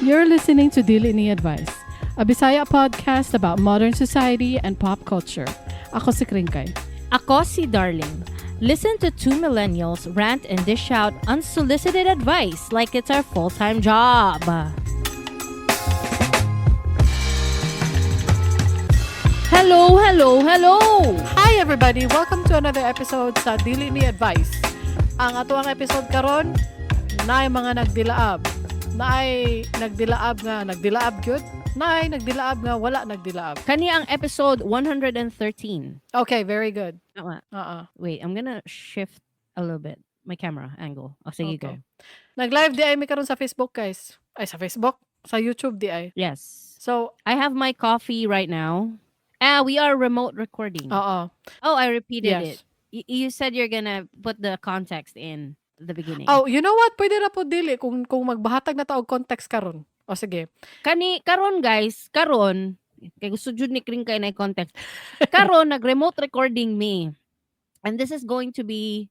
You're listening to Dili Ni Advice, a Bisaya podcast about modern society and pop culture. Ako si Kringkay. Ako si Darling. Listen to two millennials rant and dish out unsolicited advice like it's our full-time job. Hello, hello, hello! Hi everybody! Welcome to another episode sa Dili Ni Advice. Ang ato ang episode karon, naay mga nagdilaab. Naay nagdilaab nga nagdilaab gyud. Naay nagdilaab nga wala nagdilaab. Kani ang episode 113. Okay, very good. Tama. Oo. Wait, I'm gonna shift a little bit my camera angle. Oh, sige, Okay. go. Nag-live di ay mi karon sa Facebook, guys. Ay, sa Facebook? Sa YouTube di ay. Yes. So, I have my coffee right now. Ah, we are remote recording. Oo. Oh, I repeated Yes. it. You said you're gonna put the context in the beginning. Oh, you know what? Pwede ra po dili kung magbahatag na ta og context karon. O sige. Kani karon guys, karon kay gusto jud ni Kring kay na context. Karon nag-remote recording me. And this is going to be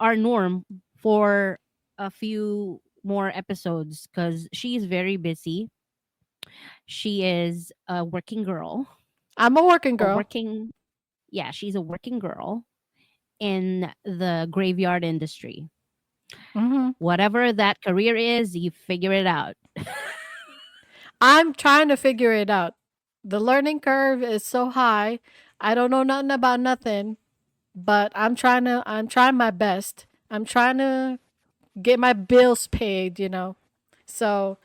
our norm for a few more episodes cuz she is very busy. She is a working girl. I'm a working A girl. working Yeah, she's a working girl in the graveyard industry. Whatever that career is, you figure it out. I'm trying to figure it out. The learning curve is so high. I don't know nothing about nothing, but I'm trying my best. I'm trying to get my bills paid. So,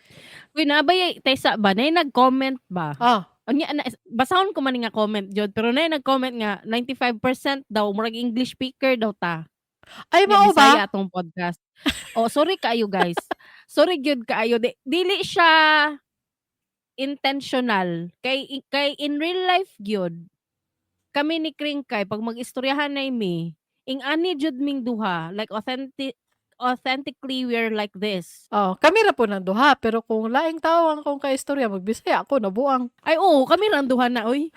Uy, nabay taysa ba nay nag-comment ba? Ah. Unya na basahon ko man nga comment jud, pero nay nag-comment nga 95% daw murag English speaker daw ta. Ay, Nga mao ba? Bisaya atong podcast. Oh, sorry kaayo guys. Sorry gyud kaayo. Dili siya intentional kay in real life gyud kami ni Kringkay pag mag-istoryahan na mi, ing ani jud ming duha, like authentically we're like this. Oh, kami ra po nang duha, pero kung laing tawo ang kung kaistorya magbisaya ako nabuang. Ay oo, kami ra ang duha na oy.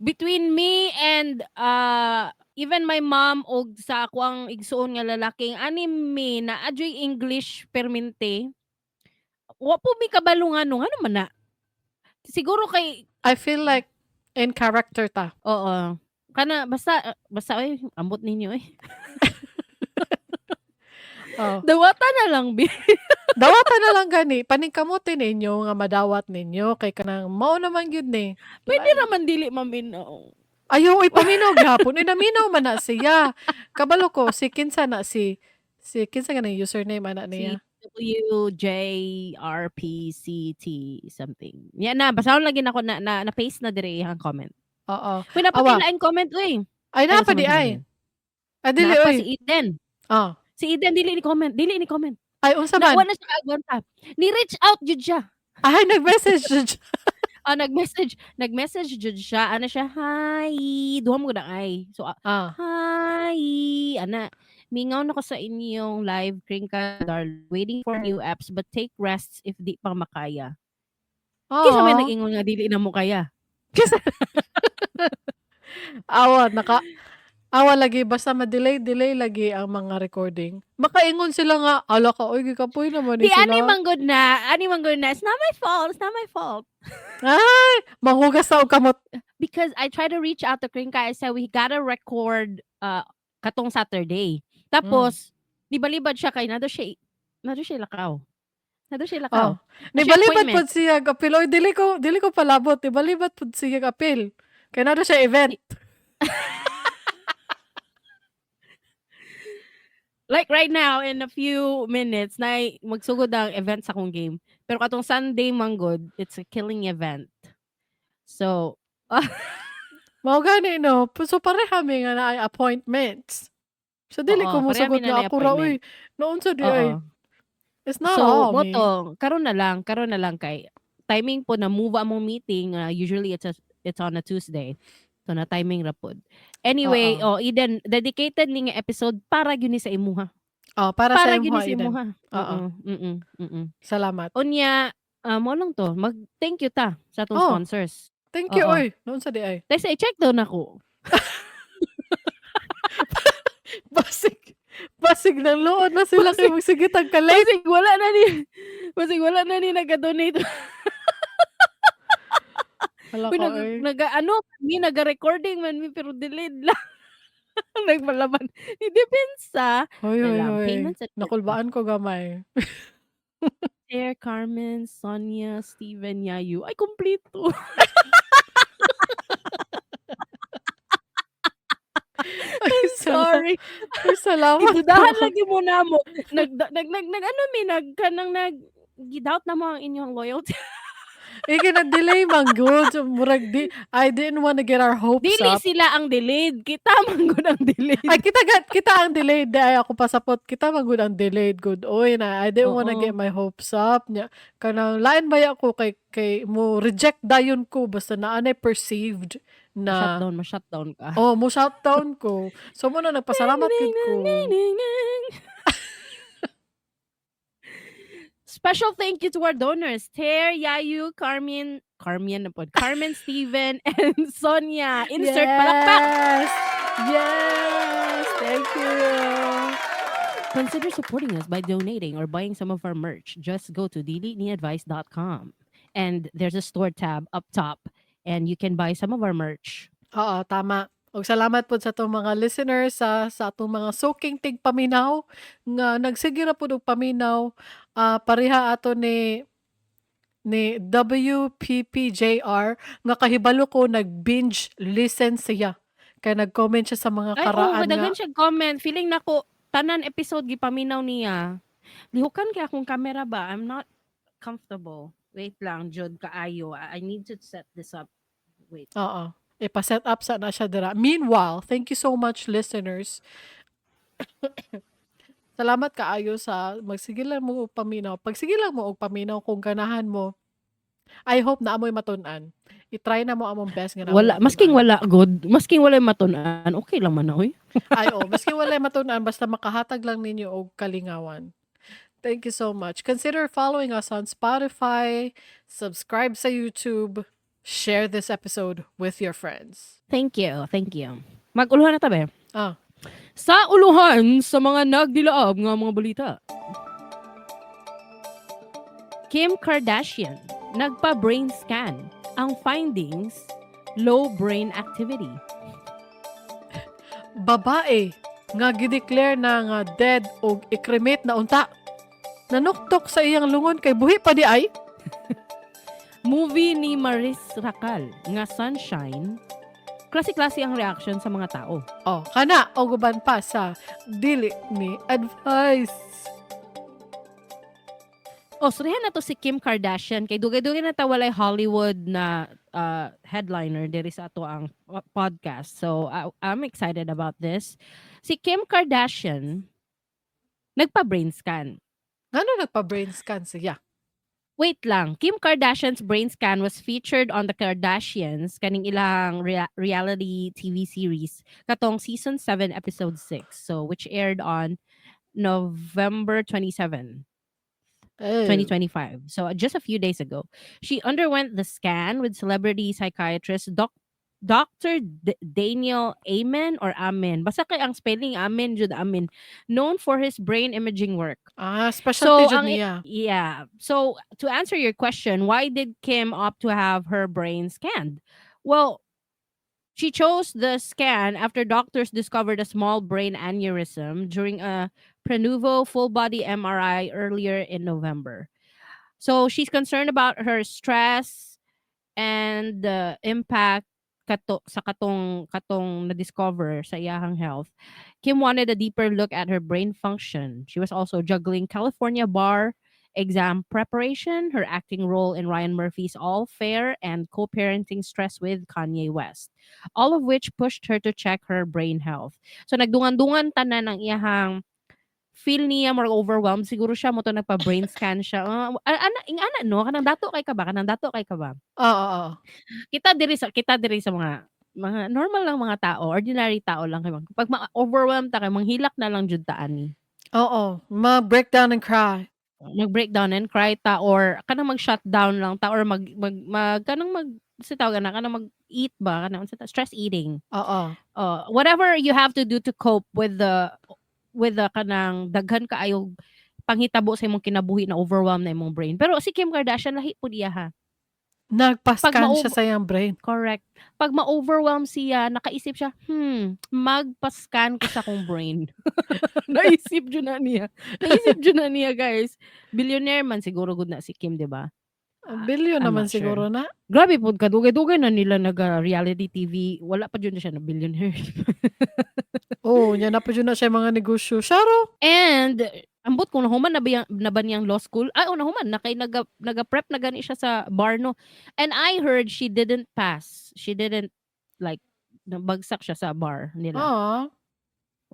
Between me and even my mom og sa ako ang igsuon nga lalaki, ani mi na adyoy English permente. Wa po mi kabalo ngano ngano man na. Siguro kay I feel like in character ta. Oo. Kana basta basta oy, ambot ninyo eh. Oh. Dawata na lang bi. Dawatan na lang gani, paningkamuti ninyo nga madawat ninyo kay kanang mao naman gyud ni. Pwede ra man dili maminaw. Ayo, oy, paminaw gyapon. Uy, naminaw man na siya. Kabalo ko si kinsa na si kinsa ganang username ana Si niya. WJRPCT something. Yan na, basahon lagi nako na paste na dire ang comment. Oo. Uy, napatay Awa. laing comment uy. Ay, Ay, naa pa di sama ay. sama. Ay, dili Naa pa oy. si Eden. Ah. Si Eden dili ni comment, dili ni comment. Ay, unsa Na, man? wala siya kaagwanta. Ni reach out jud siya. Ay, nag-message jud siya. Ah, nag-message jud siya. Ana siya, "Hi." Duha mo na ay. So, "Hi." Ana, mingaw na ko sa inyong live, Kringka, darling. Waiting for new apps but take rests if di pa makaya. Kinsa may Aw. nag-ingon nga dili na mo kaya? Kinsa Awa naka awa lagi basta ma-delay delay lagi ang mga recording. Makaingon sila nga, ala ka oy gikapoy naman ni Di ani sila. man gud na, ani man gud na. It's not my fault. It's not my fault. Ay, manghugas na og kamot. Because I try to reach out to Kringka. I said we gotta record katong Saturday. Tapos nibalibad siya kay nado siya lakaw. Nado siya lakaw. Oh. Siya Nibalibad appointment. pod siya og apil. Oy, dili ko palabot. Nibalibad pod siya og apil. Kay nado siya event. Like right now, in a few minutes, na magsugod ang event sa akong game. Pero katong Sunday manggod, it's a killing event. So, Mao gani no. So pareha mi nga naay appointments. So dili Oo, ko pareha mi mosugot na nga naay ako ra oy. appointment. Naunsa di ay. It's not So, all me. mo to, karon na lang kay timing po na move among meeting, usually it's on a Tuesday. So na timing ra pod. Anyway, Oo. oh Eden, dedicated ni nga episode para gyud ni sa imuha. Oh, para sa Para gyud imuha, ni sa Eden. imuha. Oo. Oo. Salamat. Unya, mo lang to, mag thank you ta sa atong Oh. sponsors. Thank you Oo. oy. Naunsa di ay. Taysa i-check daw nako. Basig basig ng luod na sila kay magsigitag ka late. Basig wala na ni. Basig wala na ni naga-donate. Hala Uy, ka, nag eh. naga-ano mi, naga-recording man mi pero delayed lang. Nagpalaban ni-depensa. Hoy, Wait hoy, lang, hoy. payments at Nakulbaan ko gamay. Claire, Carmen, Sonia, Steven, Yayu. Ay, kumpleto. Ay, I'm sorry. Ay, salamat Gidudahan po. lagi mo namo. Nag nag nag nag ano mi, nag kanang nag gi-doubt na mo ang inyong loyalty. Eh, kina-delay man gud. So, murag di, I didn't wanna get our hopes Dili up. sila ang delayed. Kita man gud ang delayed. Ay, kita ang delayed. Di, ay, ako pasapot. Kita man gud ang delayed gud. Oy, na, I didn't wanna Oo. get my hopes up. Nya, kanang lain ba ako kay mo reject dayon ko basta naa na perceived na Ma-shutdown, ma-shutdown ka. Oh, mo shutdown ko. So mo na nagpasalamat gud ko. Special thank you to our donors, Ter, Yayu, Carmen, Carmen na pod, Carmen, Steven, and Sonia. Insert palakpak. Yes! Yes! Thank you. Consider supporting us by donating or buying some of our merch. Just go to diliniadvice.com and there's a store tab up top and you can buy some of our merch. Oo, tama. Og salamat pod sa atong mga listeners sa atong mga suking tigpaminaw nga nagsige ra pod og paminaw. Pareha ato ni WPPJR nga kahibalo ko nag-binge listen siya. Kay nag-comment siya sa mga Ay, oo, karaan nga daghan siya comment. Feeling nako tanan episode gipaminaw niya. Lihukan kay akong camera ba? I'm not comfortable. Wait lang, jud kaayo. I need to set this up. Wait. Oo. Ipa-set up sa na siya dira. Meanwhile, thank you so much, listeners. Salamat kaayo sa magsige lang mo og paminaw. Pagsige lang mo og paminaw kung ganahan mo. I hope na amoy matun-an. I-try na mo among best nga naa moy Wala, masking matun-an. wala good, masking wala matun-an, okay lang man na oy. Ay, oh, maski wala matun-an basta makahatag lang ninyo og kalingawan. Thank you so much. Consider following us on Spotify, subscribe sa YouTube, share this episode with your friends. Thank you, thank you. Mag-uluhan na ta be. Ah. Sa uluhan sa mga nagdilaab nga mga balita. Kim Kardashian nagpa-brain scan. Ang findings, low brain activity. Babae nga gideclare na nga dead og i-cremate na unta. Nanuktok sa iyang lungon kay buhi pa di ay. Movie ni Maris Racal nga Sunshine, klase-klase ang reaction sa mga tao. Oh, kana og uban pa sa Dili Ni Advice. Oh, surihan na to si Kim Kardashian kay dugay-dugay na ta walay Hollywood na headliner diri sa ato ang podcast. So I'm excited about this. Si Kim Kardashian nagpa-brain scan. Ngano nagpa-brain scan siya? Wait lang. Kim Kardashian's brain scan was featured on the Kardashians, kaning ilang reality TV series, katong season 7 episode 6. So which aired on November 27, Oh. 2025. So just a few days ago, she underwent the scan with celebrity psychiatrist Dr. Daniel Amen or Amen. Basta kay ang spelling Amen jud Amen. Known for his brain imaging work. Ah, specialty So jud ang niya. Yeah. So to answer your question, why did Kim opt to have her brain scanned? Well, she chose the scan after doctors discovered a small brain aneurysm during a Prenuvo full body MRI earlier in November. So she's concerned about her stress and the impact kato sa katong na-discover sa iyahang health. Kim wanted a deeper look at her brain function. She was also juggling California bar exam preparation, her acting role in Ryan Murphy's All Fair, and co-parenting stress with Kanye West, all of which pushed her to check her brain health. So nagdungan-dungan tanan ang iyahang feel niya more overwhelmed siguro siya mo to nagpa-brain scan siya. Ana ing ana no, kanang dato kay ka ba, kanang dato kay ka ba? Oo, oo. Kita diri sa mga normal lang mga tao, ordinary tao lang kay pag ma-overwhelmed ta kay manghilak na lang jud ta ani. Oo, ma-breakdown and cry. Mag-breakdown and cry ta or kanang mag-shutdown lang ta or mag mag, mag kanang mag sa tawag ana kanang mag-eat ba, kanang unsa ta, stress eating. Oo. Whatever you have to do to cope with the kanang daghan kaayo panghitabo sa imong kinabuhi na overwhelm na imong brain. Pero si Kim Kardashian, lahi pud iya ha. Nagpa-scan Pag siya sa iyang brain. Correct. Pag ma-overwhelm siya, nakaisip siya, "Magpa-scan ko sa akong brain." Naisip jud na niya. Naisip jud na niya, guys. Billionaire man siguro gud na si Kim, 'di ba? Ah, billion I'm naman not sure. siguro na. Grabe pud kadugay-dugay na nila naga-reality TV, wala pa jud na siya na billionaire. Oo, nya na pa jud na siya mga negosyo. Siya ro. And ambot kung nahuman na ba, na ba niyang law school? Ay, oh, nahuman na kay naga-prep na gani siya sa bar, no. And I heard she didn't pass. She didn't, like, nabagsak siya sa bar nila. Ah.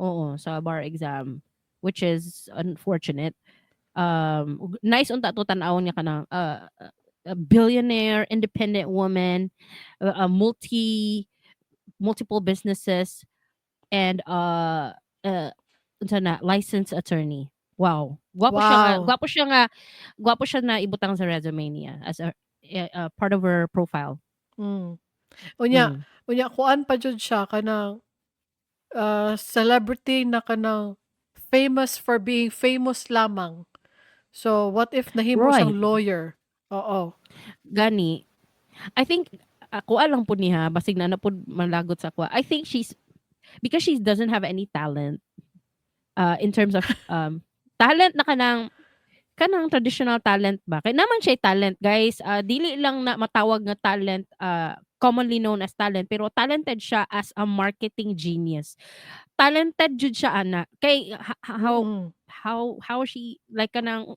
Oo, sa bar exam, which is unfortunate. Nice unta to tan-awon niya kanang a billionaire, independent woman, a multiple businesses and unsa na, licensed attorney. Wow. Gwapo siya nga, gwapo siya na ibutang sa resume niya as a part of her profile. Unya, unya kuan pa jud siya kanang celebrity na kanang famous for being famous lamang. So what if nahimo siyang lawyer? Oo. Gani. I think ako lang pud niya, basig na na pud malagot sa ako. I think she's because she doesn't have any talent in terms of talent na kanang traditional talent ba. Kay naman siya talent, guys. Dili lang na matawag nga talent, commonly known as talent, pero talented siya as a marketing genius. Talented jud siya ana. Kay how how she, like, kanang,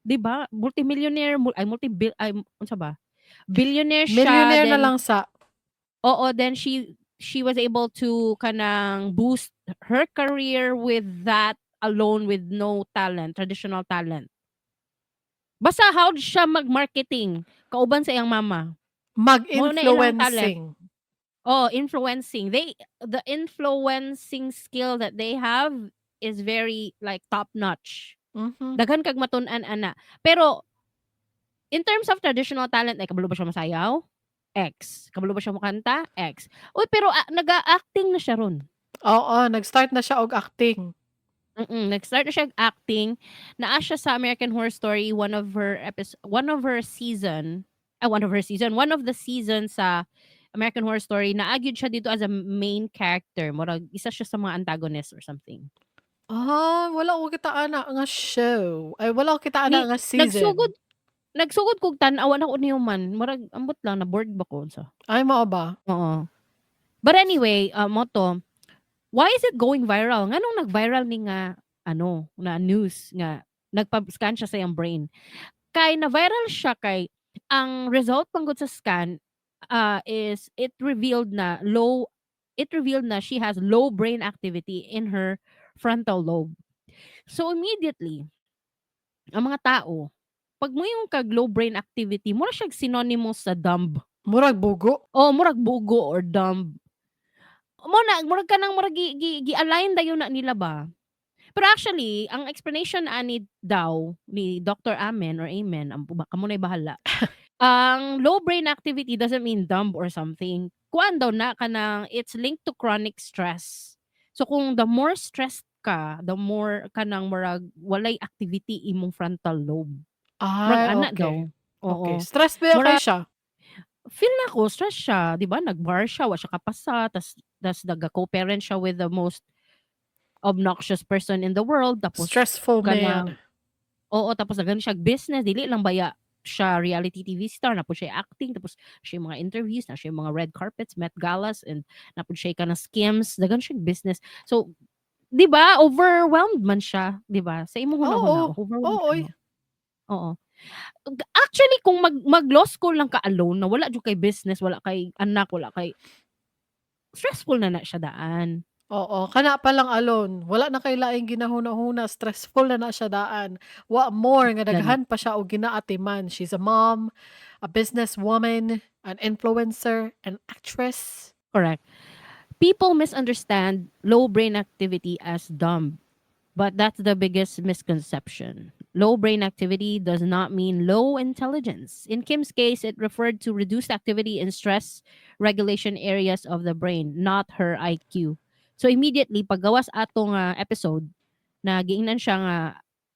'di ba, multimillionaire, ay multi ay unsa ba? Billionaire siya. Millionaire na Then lang sa. Oo, then she was able to kanang boost her career with that alone, with no talent, traditional talent. Basta how siya mag-marketing kauban sa iyang mama. Mao na ilang talent. Mag-influencing. Oh, influencing. The influencing skill that they have is very, like, top notch. Daghan kag matun-an ana. Pero in terms of traditional talent, like, kabalo ba siya masayaw? X. Kabalo ba siya mokanta? X. Uy, pero naga-acting na siya ron. Oo, nag-start na siya og acting. Nag-start na siya og acting. Naa siya sa American Horror Story, one of her season, ah, one of her season, one of the seasons sa American Horror Story, naa gyud siya dito as a main character. Murag isa siya sa mga antagonist or something. Ah, wala ko kita ana nga show. Ay, wala ko kita ana Ni nga season. Nagsugod kog tan-aw nako niyo man. Murag ambot lang, na bored ba ko unsa. Ay, mao ba? Oo. But anyway, mao to, why is it going viral? Nganong nag-viral ni nga ano, na news nga nagpa-scan siya sa iyang brain? Kay na-viral siya kay ang result man gud sa scan is it revealed na she has low brain activity in her frontal lobe. So immediately, ang mga tao, pag moingon kag low brain activity, mura siyang synonymous sa dumb. Murag bugo. Oh, murag bugo or dumb. Mao na murag kanang murag gi, gi, gi-align dayon na nila ba. Pero actually, ang explanation ani daw ni Dr. Amen or Amen, ang kamo na'y bahala. Ang low brain activity doesn't mean dumb or something. Kuan daw na, kanang it's linked to chronic stress. So kung the more stressed ka, the more kanang murag walay activity imong frontal lobe. Murag Ay, ana okay. daw. Oo. Okay. Stress ba kay Murag siya? Feel nako stress siya, 'di ba? Nag-bar siya, wa siya kapasa, tas naga co-parent siya with the most obnoxious person in the world, tapos Stressful kanang man. Oo, tapos daghan siya business, dili lang baya siya reality TV star, naa pod siya acting, tapos siya mga interviews, na siya mga red carpets, Met Galas, and naa pod siya kanang skims, daghan siya business. So, 'di ba, overwhelmed man siya, 'di ba? Sa imong hunahuna, overwhelmed Oo, siya, oy. no? Oo. Actually, kung mag law school lang ka alone na wala jud kay business, wala kay anak, wala kay stressful na na siya daan. Oo, kana pa lang alone, wala na kay laing ginahuna-huna, stressful na na siya daan. Wa more nga Gani. Daghan pa siya og ginaatiman. She's a mom, a businesswoman, an influencer, an actress. Correct. People misunderstand low brain activity as dumb, but that's the biggest misconception. Low brain activity does not mean low intelligence. In Kim's case, it referred to reduced activity in stress regulation areas of the brain, not her IQ. So immediately, paggawas ato nga episode, na giingnan siya nga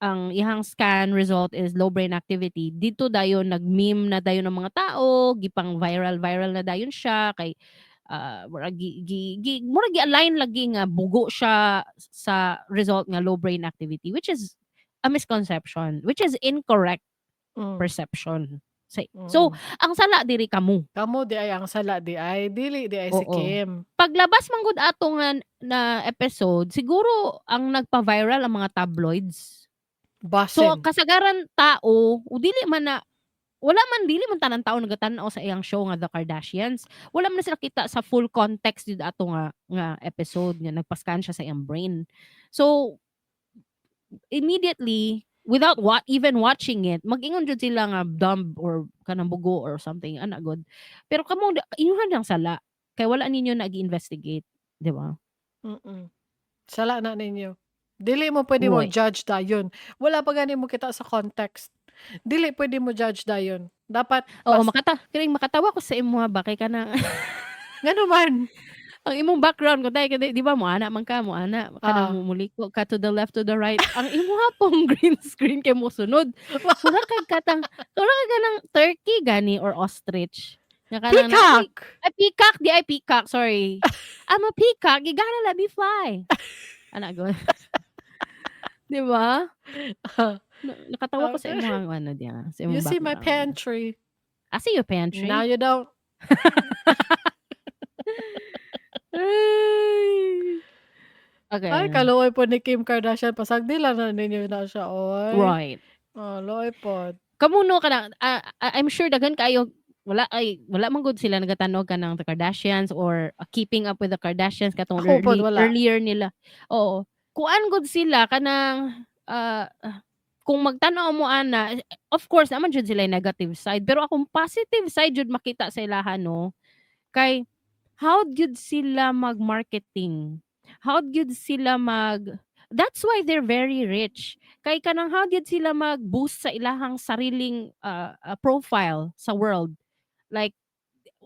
Ang iyang scan result is low brain activity. Dito dayon nag-meme na dayon ng mga tao, gipang viral viral na dayon siya kay murag gi, gi, gi murag gi-align lagi nga bugo siya sa result nga low brain activity, which is a misconception, which is incorrect perception. So, ang sala diri kamo. Kamo di ay ang sala di ay, dili di ay si Kim. Paglabas man gud ato nga na episode, siguro ang nagpa-viral ang mga tabloids. So Basin. Kasagaran tao, o dili man na wala man, dili man tanan tao nagatan-aw sa iyang show nga The Kardashians. Wala man na sila kita sa full context jud ato nga episode nga nagpa-scan siya sa iyang brain. So immediately, without what even watching it, mag-ingon jud sila nga dumb or kanang bugo or something ana gud. Pero kamo inyuhan lang sala kay wala ninyo nag-investigate, di ba? Sala na ninyo. Dili mo pwede mo judge dayon. Wala pa gani mo kita sa context. Dili pwede mo judge dayon. Dapat Oo, makata kining makatawa ko sa imo ba kay kanang Ngano man? Ang imong background ko dai kay di ba mo ana man ka mo ana kanang muliko ka to the left, to the right, ang imo pong green screen kay mosunod, mura kag katang mura kag kanang turkey gani or ostrich nga kanang Peacock. Ay, peacock di ay, peacock, sorry. "I'm a peacock, you gotta let me fly," ana gud, di ba? Nakatawa ko sa imong ano diya, sa imong You see my background. Pantry. I see your pantry. Now you don't. Ay. Okay. Ay, kaluoy po ni Kim Kardashian. Pasagdi lang na ninyo na siya, oy. Oh, luoy pod. Kamo no kana I'm sure daghan kaayo wala ay wala man gud sila nagatan-og kanang The Kardashians or Keeping Up with the Kardashians katong Ako pod, early, wala. Earlier nila. Oo. Kuan gud sila kanang kung magtan-aw mo ana, of course naman jud sila yung negative side, pero akong positive side jud makita sa ilaha no kay how jud sila mag-marketing, how jud sila mag, that's why they're very rich, kay kanang how jud sila mag-boost sa ilahang sariling profile sa world. Like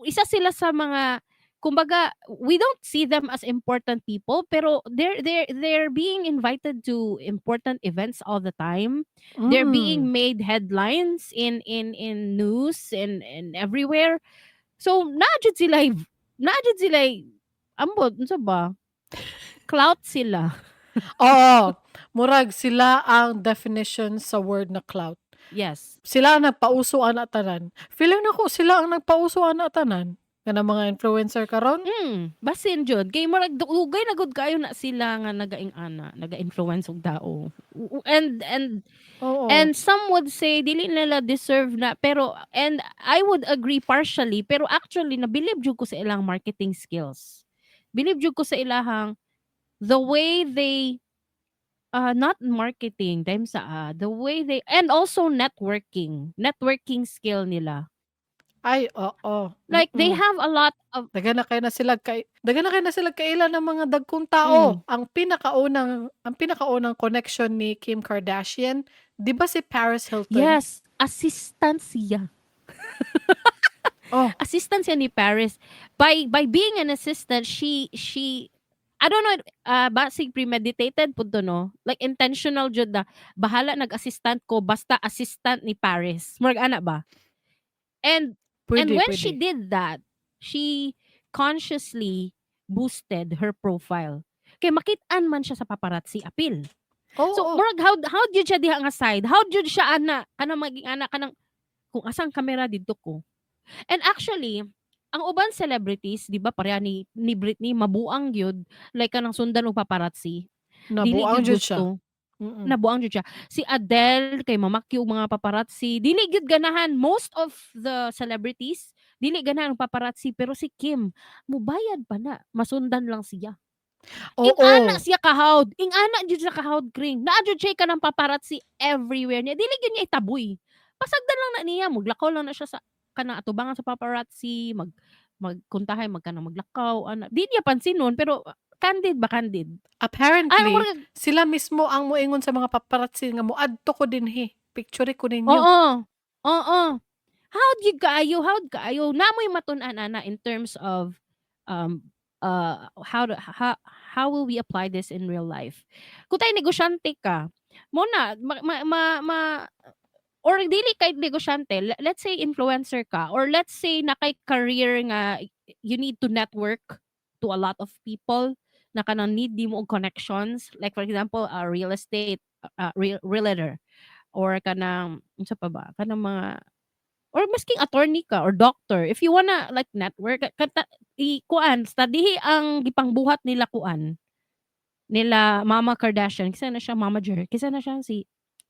isa sila sa mga, kumbaga, we don't see them as important people, pero they're being invited to important events all the time. They're being made headlines in news and everywhere. So naa jud sila ambot unsa ba, clout sila. Oo. Murag sila ang definition sa word na clout. Sila ang nagpauso ana tanan. Feeling nako sila ang nagpauso ana tanan. Kana mga influencer karon. Basin jud kay murag dugay na gud kaayo na sila nga nagaing ana, naga-influence og tao. And and some would say dili nila deserve na, pero and I would agree partially, pero actually nabilib jud ko sa ilang marketing skills. Bilib jud ko sa ilahang the way they not marketing time sa the way they and also networking skill nila. Ay, oo. Like they have a lot of Daghan na kay na sila kaila ng mga dagkong tao. Ang pinakaunang connection ni Kim Kardashian, 'di ba si Paris Hilton? Yes, assistant siya. Oh. Assistant siya ni Paris. By being an assistant, she I don't know, basig premeditated pud to, no? Like intentional jud na bahala nag-assistant ko basta assistant ni Paris. Murag ana ba? And Pwede, when she pwede. Did that, she consciously boosted her profile. Kay makit-an man siya sa paparazzi appeal. So murag how jud siya diha nga side? How jud siya ana kanang maging ana kanang kung asang kamera didto ko. And actually, ang uban celebrities, di ba, pareha ni Britney, mabuang gyud like kanang sundan og paparazzi. Dili Nabuang gyud jud siya. gusto. Nabuang jud siya. Si Adele kay mamakyo og mga paparazzi, dili gyud ganahan, most of the celebrities dili ganahan og paparazzi, pero si Kim mubayad pa na, masundan lang siya. Ing-ana siya kahawd, ing-ana jud siya kahawd, Kring. Naa jud siya kanang paparazzi everywhere niya. Dili gyud niya itaboy. Pasagdan lang na niya, muglakaw lang na siya sa kanang atubangan sa paparazzi, magkuntahay mag kanang maglakaw ana. Di niya pansinon pero candid ba, candid. Apparently, Ay, murag sila mismo ang moingon sa mga paparazzi nga moadto ko dinhi. Picture ko ninyo. Oo. Hawd gyud kaayo, hawd kaayo. Namoy matun-an ana in terms of how to how will we apply this in real life? Kung tayo negosyante ka, Mao na ma ma ma ma or dili kay negosyante, let's say influencer ka or let's say naa kay career nga you need to network to a lot of people na kanang need nimo og connections, like for example, a real estate, realtor or kanang unsa pa ba, kanang mga or masking attorney ka or doctor, if you wanna like network kata i-kuan, studyhi ang gipangbuhat nila kuan, nila Mama Kardashian, kinsa na siya momager, kinsa na siya si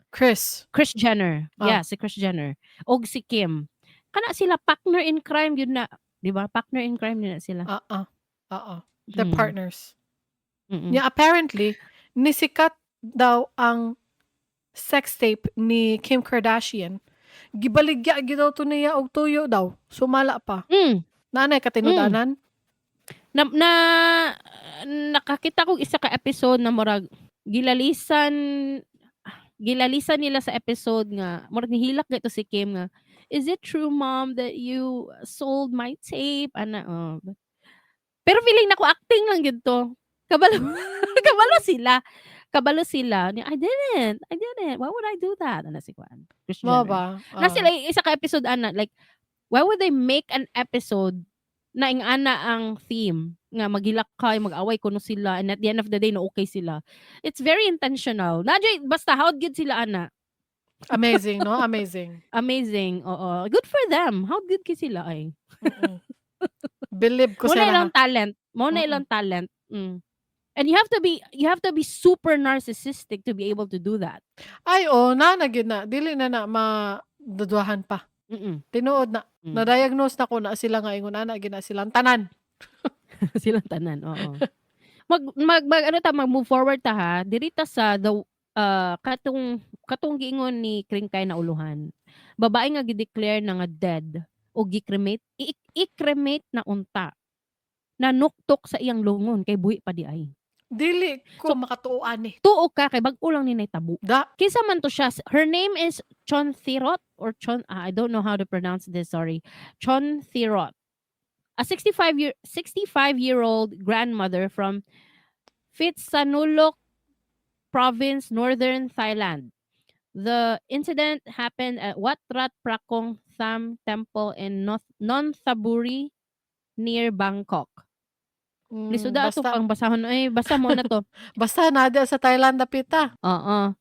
Kris. Kris Jenner, Ah. yeah, si Kris Jenner ug si Kim. Kana sila partner in crime gyud na, 'di ba? Partner in crime gyud na sila. Oo, oo. They're partners. Yeah, apparently nisikat daw ang sex tape ni Kim Kardashian. Gibaligya gyud daw to niya og tuyo daw, sumala pa. Naa nay katinud-anan? Na na nakakita kog isa ka episode na murag gilalisan nila sa episode nga murag nihilak gani to si Kim nga, "Is it true, Mom, that you sold my tape?" Ana, oh. Pero feeling nako acting lang gyud to. Kabalo kabalo sila niya, "I didn't, I didn't. Why would I do that?" Ana si kuan, Kris Mao Jenner. ba? Na Ah. sila isa ka episode ana, like why would they make an episode na ing-ana ang theme nga maghilakay, mag-away kuno sila, and at the end of the day na okay sila? It's very intentional. Naa juy basta hawod gyud sila ana. Amazing, no? Amazing. Amazing, oo. Good for them. How good kay sila ay. Bilib ko Mao na sila. Ilang talent. Mao na ilang talent. And you have to be super narcissistic to be able to do that. Ay, oo, naa na gyud na. Dili na na maduduhan pa. Tinuod na. Na-diagnose na ko na sila nga ingon ana gyud na silang tanan. Silang tanan, oo. Mag mag mag ano ta, mag-move forward ta ha. Diri ta sa the katong giingon ni Kringkay na uluhan. Babae nga gi-declare na nga dead o gi-cremate, i-cremate na unta. Nanuktok sa iyang lungon kay buhi pa diay. Dili ko So, makatuo ani. Tuo ka kay bag-o lang ni nahitabo. Da. Kinsa man to siya? Her name is Chon Thirot or Chon, ah, I don't know how to pronounce this, sorry. Chon Thirot. A 65-year-old grandmother from Phitsanulok province, northern Thailand. The incident happened at Wat Rat Prakong Tham Temple in North Nonthaburi near Bangkok. Lisuda ato Basta pang basahon ay, basta mao na to. Basta naa sa Thailand dapita. Oo.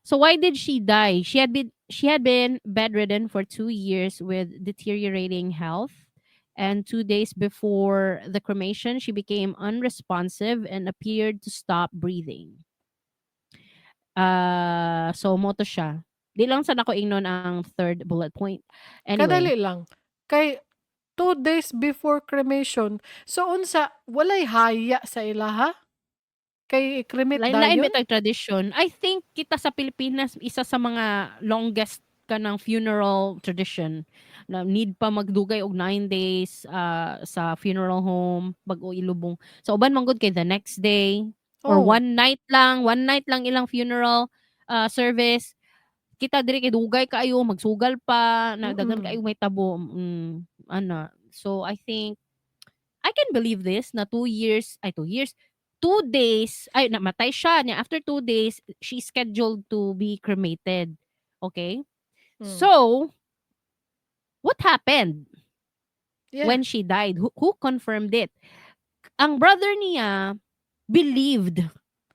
So why did she die? She had been bedridden for 2 years with deteriorating health. And 2 days before the cremation, she became unresponsive and appeared to stop breathing. So mao to siya. Di lang sa nako ingnon ang third bullet point. Anyway. Kadali lang. Kay 2 days before cremation, so unsa, walay haya sa ilaha? Kay i-cremate Lain-lain dayon? Bitag tradition. I think kita sa Pilipinas, isa sa mga longest kanang funeral tradition na need pa magdugay og 9 days sa funeral home bag-o ilubong. Sa uban man gud kay the next day or one night lang ilang funeral service. Kita diri kay dugay kaayo, magsugal pa, na daghan kaayo may tabo. Ana. So I think I can believe this na 2 years, ay 2 years, 2 days, ay namatay siya niya after 2 days she scheduled to be cremated. Okay? Mm. So what happened when she died? Who confirmed it? Ang brother niya believed,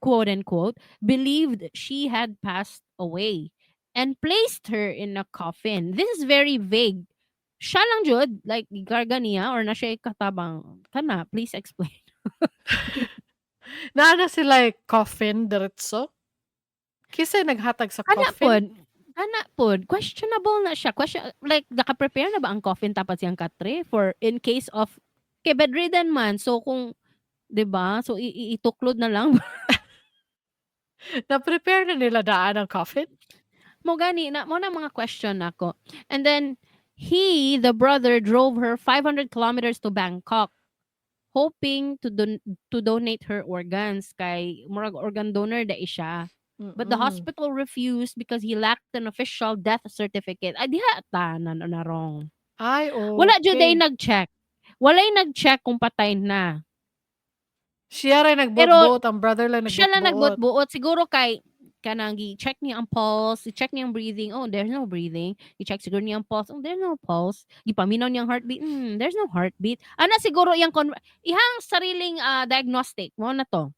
quote unquote, believed she had passed away and placed her in a coffin. This is very vague. Siya lang jud, like gikarga niya or na siya katabang kana, please explain. Naa na sila coffin diretso? Kinsay naghatag sa Kana coffin? pod, kana pod, questionable na siya. Question like naka-prepare na ba ang coffin tapat siyang katre for in case of kay bedridden man, so kung 'di ba? So ituklod na lang. Na-prepare na nila daan ang coffin? Mao gani na mao na mga question nako. And then he, the brother, drove her 500 kilometers to Bangkok hoping to donate her organs kay murag organ donor dai siya. But the hospital refused because he lacked an official death certificate. Ay diha ta na, na wrong. Ay, Wala jud ay okay. nag-check. Walay nag-check kung patay na. Siya ray Pero nagbuot-buot, ang brother lang siya lang nagbuot-buot. nagbuot-buot siguro kay Kanang gi-check niya ang pulse, i-check niya ang breathing. Oh, there's no breathing. I-check siguro niya ang pulse. Oh, there's no pulse. Gipaminaw niya ang heartbeat. There's no heartbeat. Ana siguro iyang ihang sariling diagnostic mo na to.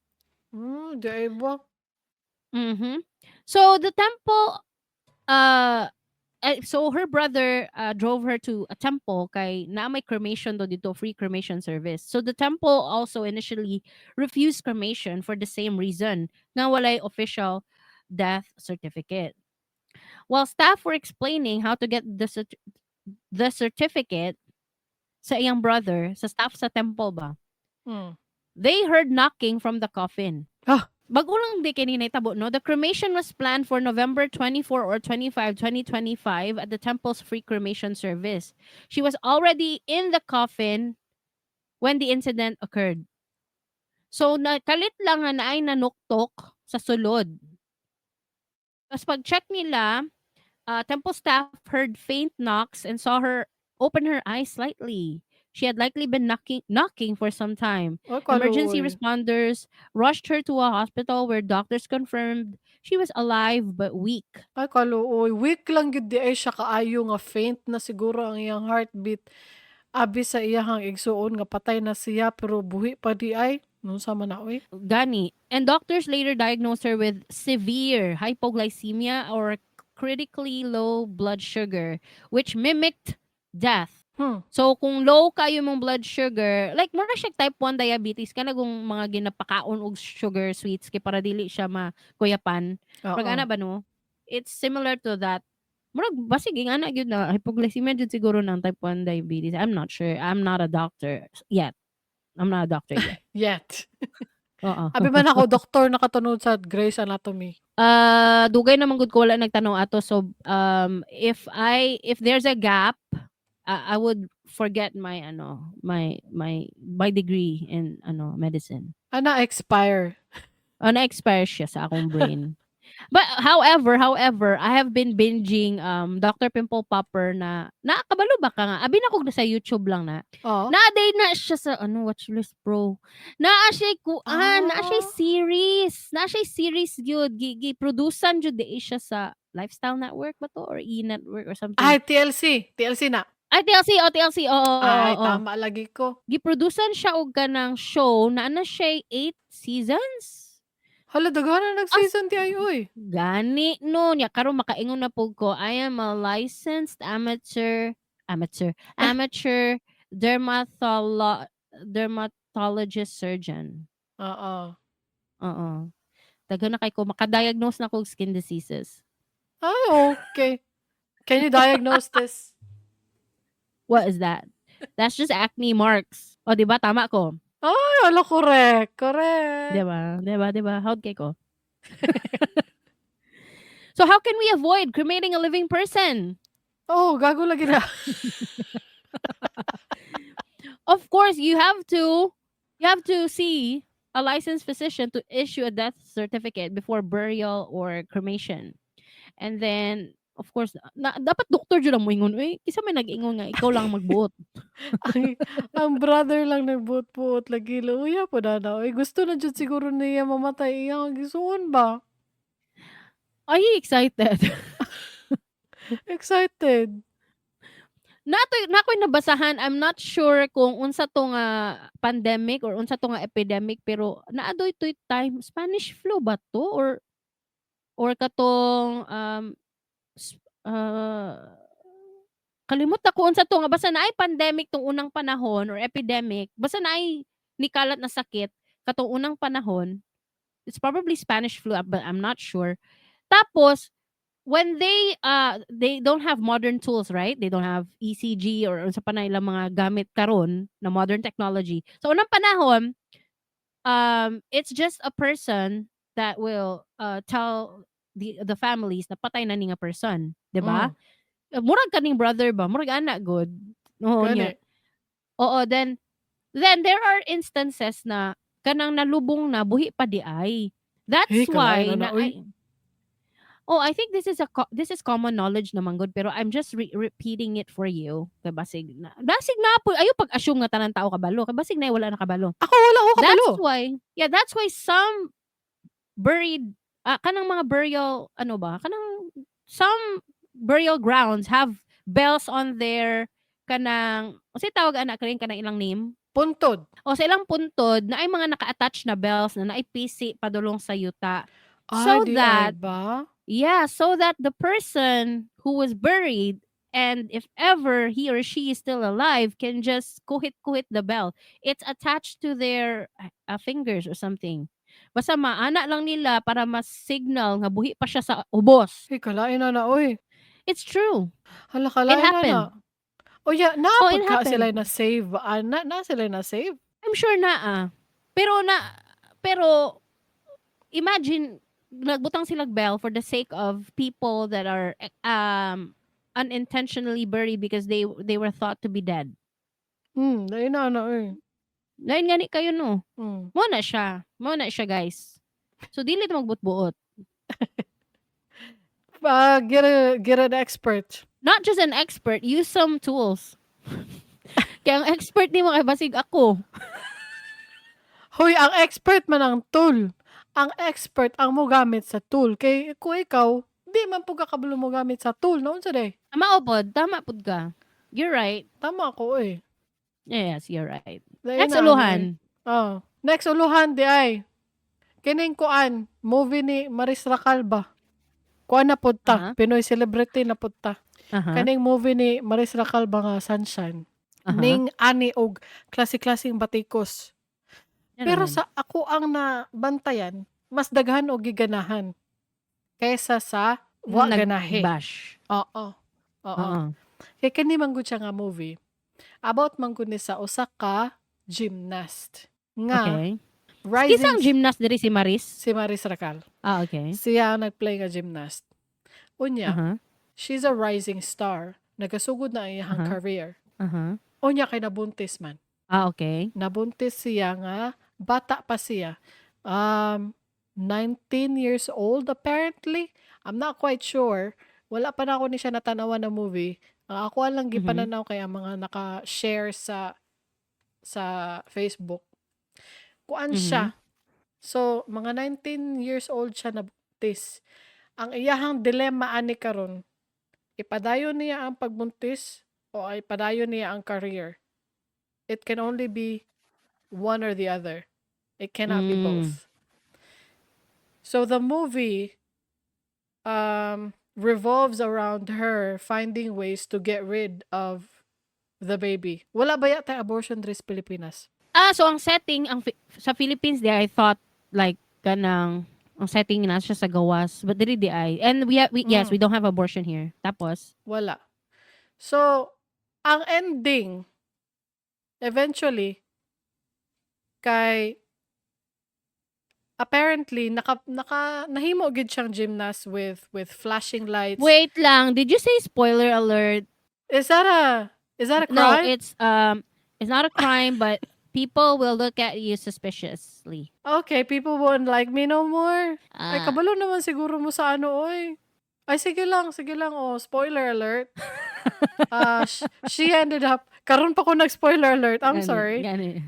Di ba? So the temple so her brother drove her to a temple kay na may cremation do dito, free cremation service. So the temple also initially refused cremation for the same reason, nga walay official death certificate. While staff were explaining how to get the certificate sa iyang brother, sa staff sa temple ba, they heard knocking from the coffin. Ah! Bago lang di kini nahitabo, no? The cremation was planned for November 24 or 25, 2025 at the temple's free cremation service. She was already in the coffin when the incident occurred. So, nakalit lang nga naay nanuktok sa sulod. Tapos pag-check nila, temple staff heard faint knocks and saw her open her eyes slightly. She had likely been knocking knocking for some time. Ay, Emergency kaluoy. Responders rushed her to a hospital where doctors confirmed she was alive but weak. Ay, kaluoy. Weak lang gyud di ay siya kaayo nga faint na siguro ang iyang heartbeat. Abi sa iyahang igsuon nga patay na siya pero buhi pa di ay. Unsa man na oy? Gani. And doctors later diagnosed her with severe hypoglycemia or critically low blood sugar, which mimicked death. So kung low kayo mong blood sugar, like mura siya type 1 diabetes kana kung mga ginapakaon og sugar sweets kay para dili siya makuyapan. Oo. Murag ana ba, no? It's similar to that. Murag basig ingana gyud na hypoglycemia jud siguro ng type 1 diabetes. I'm not sure. I'm not a doctor yet. I'm not a doctor yet. Yet. Oo. Abi man ako doktor nakatunod sa Grey's Anatomy. Dugay naman gud ko wala nagtan-aw ato, so if there's a gap, I would forget my ano, my degree in ano, medicine. Ah, na-expire. Oh, na-expire siya sa akong brain. But however, I have been binging Dr. Pimple Popper na nakabalo ba ka nga? Abi na ko sa YouTube lang na. Oo. Naa na siya sa ano, watch list, bro. Naa siya kuan, naa siya series. Naa siya series gyud, gi produsan jud di siya sa Lifestyle Network ba to or E Network or something. Ay, TLC. TLC na. Ay, TLC, oh, TLC. Oo, Ay, oo. Tama lagi ko. Giprodusan siya og kanang show na ana siya 8 seasons. Hala, daghan na nag-season di ay oy. Gani no, nya karon makaingon na pud ko, I am a licensed amateur dermatologist surgeon. Oo. Oo. Daghan na kay ko maka-diagnose na ko og skin diseases. Ay, okay. Can you diagnose this? What is that? That's just acne marks. O, di ba? Tama ko. Ay, ala, correct. Correct. Di ba? Di ba? Di ba? How'd kay ko? So how can we avoid cremating a living person? Oh, gago lagi na. Of course, you have to see a licensed physician to issue a death certificate before burial or cremation. And then, of course, na, dapat doktor jud ang moingon, uy. Kinsa may nag-ingon nga ikaw lang magbuot? Ang brother lang nagbuot-buot lagi, luya po na na. Oy, gusto na jud siguro niya mamatay iyang gisuon ba? Are you excited? Excited. Natoy na ako'y nabasahan, I'm not sure kung unsa to nga pandemic or unsa to nga epidemic, pero naa doy to'y time, Spanish flu ba to or katong kalimot na ko unsa to nga, basta naay pandemic tong unang panahon or epidemic, basta naay nikalat na sakit katong unang panahon. It's probably Spanish flu, but I'm not sure. Tapos when they don't have modern tools, right? They don't have ECG or unsa pa na ilang mga gamit karon na modern technology. So unang panahon, it's just a person that will tell the families na patay na ni nga person, 'di ba? Mm. Murag kaning brother ba, murag ana gud. Oo Gani. Nya. Oo, then there are instances na kanang nalubong na, buhi pa di ay. That's Eh, why kalain na na na, oy. ay. Oh, I think this is common knowledge naman gud, pero I'm just repeating it for you. Kay basig na po ayo pag-assume nga tanan tao kabalo, kay basig na wala na kabalo. Ako wala ko kabalo. That's why, yeah, that's why some buried Kanang mga burial, ano ba, kanang some burial grounds have bells on their kanang, unsay tawag ana kring kanang ilang name? Puntod. O sa ilang puntod naay mga naka-attach na bells na naay pisi padulong sa yuta. Ay, So di ay that ba? Yeah, so that the person who was buried and if ever he or she is still alive can just kuhit-kuhit the bell. It's attached to their fingers or something. Basta maana lang nila para mas-signal nga buhi pa siya sa ubos. Ay, kalain na na, oy. It's true. Hala, It kalain na na. happened. O yeah, Oh, naa it pud ka sila happened. Na save. Ah, na sila na save. I'm sure naa. Pero imagine nagbutang silag bell for the sake of people that are unintentionally buried because they were thought to be dead. Lain na na, oy. Lain gani kayo, no. Mao na siya. Mao na siya, guys. So dili ta magbutbuot. Get an expert. Not just an expert, use some tools. Kaya ang expert nimo kay basig ako. Hoy, ang expert man ang tool. Ang expert ang mogamit sa tool. Kay kung ikaw, di man pud ka kabalo mogamit sa tool. No, unsa day? Mao pod, tama pod ka. You're right. Tama ako eh. Yes, you're right. Lain Next na, ano uluhan. Eh. Oh. Next uluhan diay. Kining kuan, movie ni Maris Racal ba? Kuan na pud ta, Pinoy celebrity na pud ta. Kaning movie ni Maris Racal ba nga Sunshine. Ning ani og klase-klaseng batikos. Ano Pero man? sa ako ang nabantayan, mas daghan og giganahan kaysa sa wa ganahi. Nag-bash. Oo. Oo. Kay kani man gud siya nga movie. About man gud ni sa usa ka gymnast nga rising Kinsa ang gymnast diri, si Maris? Si Maris Racal. Ah, okay. Siya ang nagplay nga gymnast. Unya, she's a rising star. Nagasugod na ang iyang career. Unya kay nabuntis man. Nabuntis siya nga bata pa siya. 19 years old apparently. I'm not quite sure. Wala pa na ako ni siya natanawan na movie. Ang ako lang gipananaw kay ang mga naka-share sa Facebook. Kuan siya. So, mga 19 years old siya nabuntis. Ang iyahang dilemma ani karon, ipadayon niya ang pagbuntis o ay padayon niya ang career. It can only be one or the other. It cannot be both. So the movie revolves around her finding ways to get rid of the baby. Wala ba yata abortion diri sa Pilipinas? Ah, so ang setting ang sa Philippines di, I thought like kanang ang setting na siya sa gawas, but diri diay. And we, ha- we yes, we don't have abortion here. Tapos Wala. So, ang ending, eventually, kay apparently naka nahimo gid siyang gymnast with flashing lights. Wait lang, did you say spoiler alert? Is that a No, crime? it's not a crime, but people will look at you suspiciously. Okay, people won't like me no more. Ay, Ah. kabalo naman siguro mo sa ano, oy. Ay, sige lang. Oh, spoiler alert. She ended up, karon pa ko nag-spoiler alert. I'm Gani, sorry. gani.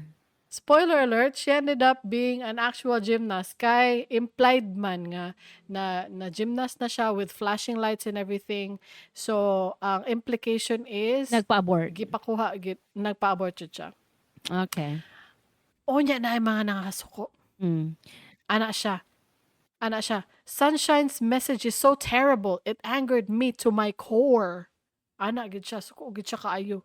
Spoiler alert, she ended up being an actual gymnast. Kay implied man nga na gymnast na siya with flashing lights and everything. So, ang implication is Nagpa-abort. Gipakuha, nagpa-abort siya. Unya na ay mga nakasuko. Ana siya. Ana siya. "Sunshine's message is so terrible. It angered me to my core." Ana gid siya. Suko gid siya kaayo.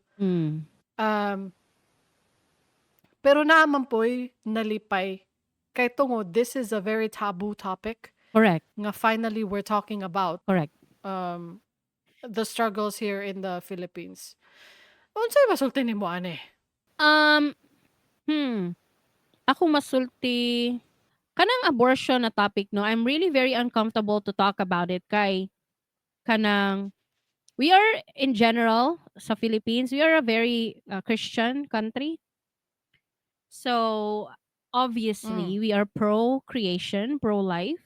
Pero naa man poy nalipay. Kay tungod, this is a very taboo topic Correct. nga finally we're talking about Correct. The struggles here in the Philippines. Unsay masulti nimo ani? Ako masulti kanang abortion na topic, no. I'm really very uncomfortable to talk about it kay kanang we are in general sa Philippines, we are a very Christian country. So obviously, we are pro creation, pro life.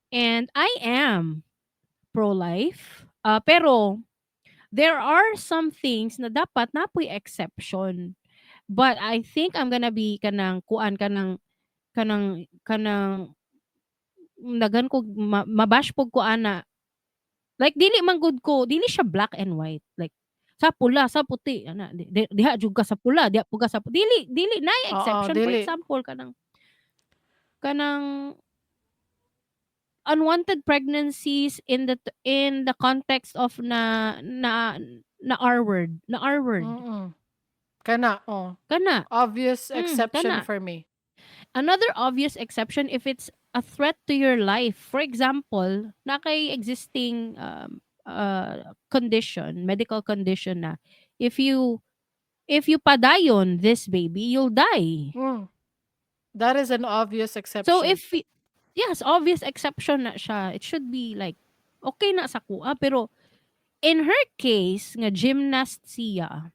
And I am pro life. Pero there are some things na dapat naa poy exception. But I think I'm gonna be kanang kuan kanang kanang kanang Daghan ko mabash pud ko ana. Like dili man gud ko, dili siya black and white. Like sa pula, sa puti ana, diha jud ka sa pula, diha pud ka sa dili dili naay exception. For Dili. Example, kanang unwanted pregnancies in the context of na R word, na R word. Kana, oh. Kana. Obvious exception Kana. For me. Another obvious exception, if it's a threat to your life. For example, na kay existing condition, medical condition na if you padayon this baby, you'll die. That is an obvious exception. So if yes, obvious exception na siya. It should be like okay na sa kuha, pero in her case nga gymnast siya,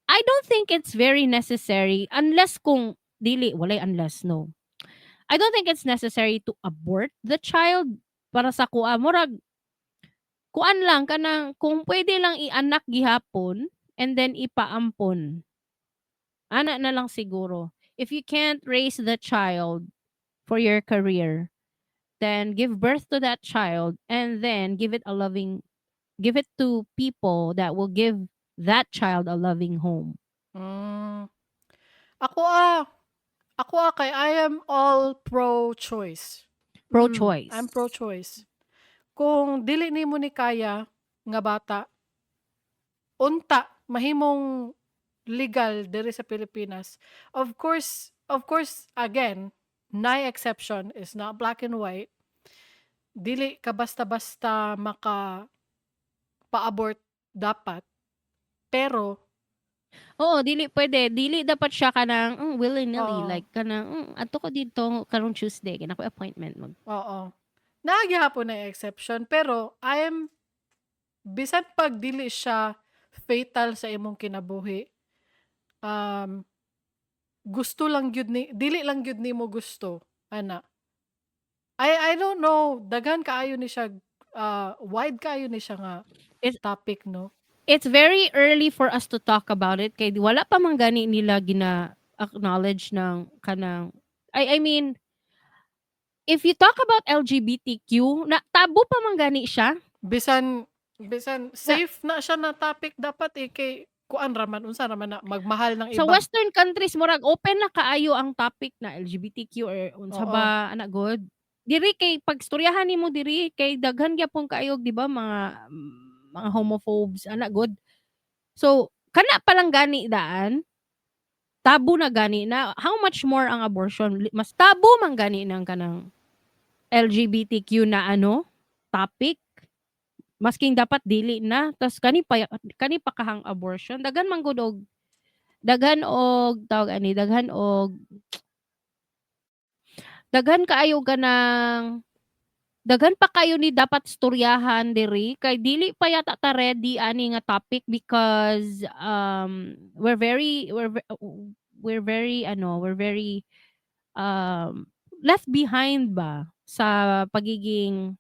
I don't think it's very necessary unless kung dili, walay unless, no. I don't think it's necessary to abort the child para sa kuha. Murag kuan lang, kanang kung pwede lang ianak gihapon and then ipaampon. Ana na lang siguro. If you can't raise the child for your career, then give birth to that child and then give it to people that will give that child a loving home. Ako ah, kay I am all pro-choice. Pro-choice. I'm pro-choice. Kung dili nimo ni kaya nga bata, unta mahimong legal diri sa Pilipinas. Of course, again, naay exception, is not black and white. Dili ka basta-basta maka pa-abort dapat. Pero Oo, dili pwede. Dili dapat siya kanang willy-nilly, Oo. Like kanang adto ko didto karong Tuesday kay naa koy appointment mag Oo. Naa gihapon na exception, pero I am bisan pag dili siya fatal sa imong kinabuhi, gusto lang gyud ni dili lang gyud nimo gusto ana. I don't know, daghan kaayo ni siya, wide kaayo ni siya nga topic, 'no? It's very early for us to talk about it kay wala pa man gani nila gina-acknowledge ng kanang I mean, if you talk about LGBTQ na taboo pa man gani siya. Bisan bisan safe na siya na topic dapat, eh, kay kuan ra man, unsa ra man na magmahal ng Sa iba. Western countries murag open na kaayo ang topic na LGBTQ or unsa ba ana gud. Diri kay pagstoryahan nimo diri kay daghan gyapon kaayo, 'di ba, mga homophobes ana gud. So kana pa lang gani daan, taboo na gani na, how much more ang abortion, mas taboo man gani ng kanang LGBTQ na ano topic. Masking dapat dili na, tas kani pa kahang abortion, daghan man gud og daghan og tawag ani, daghan kaayo kanang daghan pa kayo ni dapat storyahan diri kay dili pa yata ta ready ani nga topic because we're very ano, we're very left behind ba sa pagiging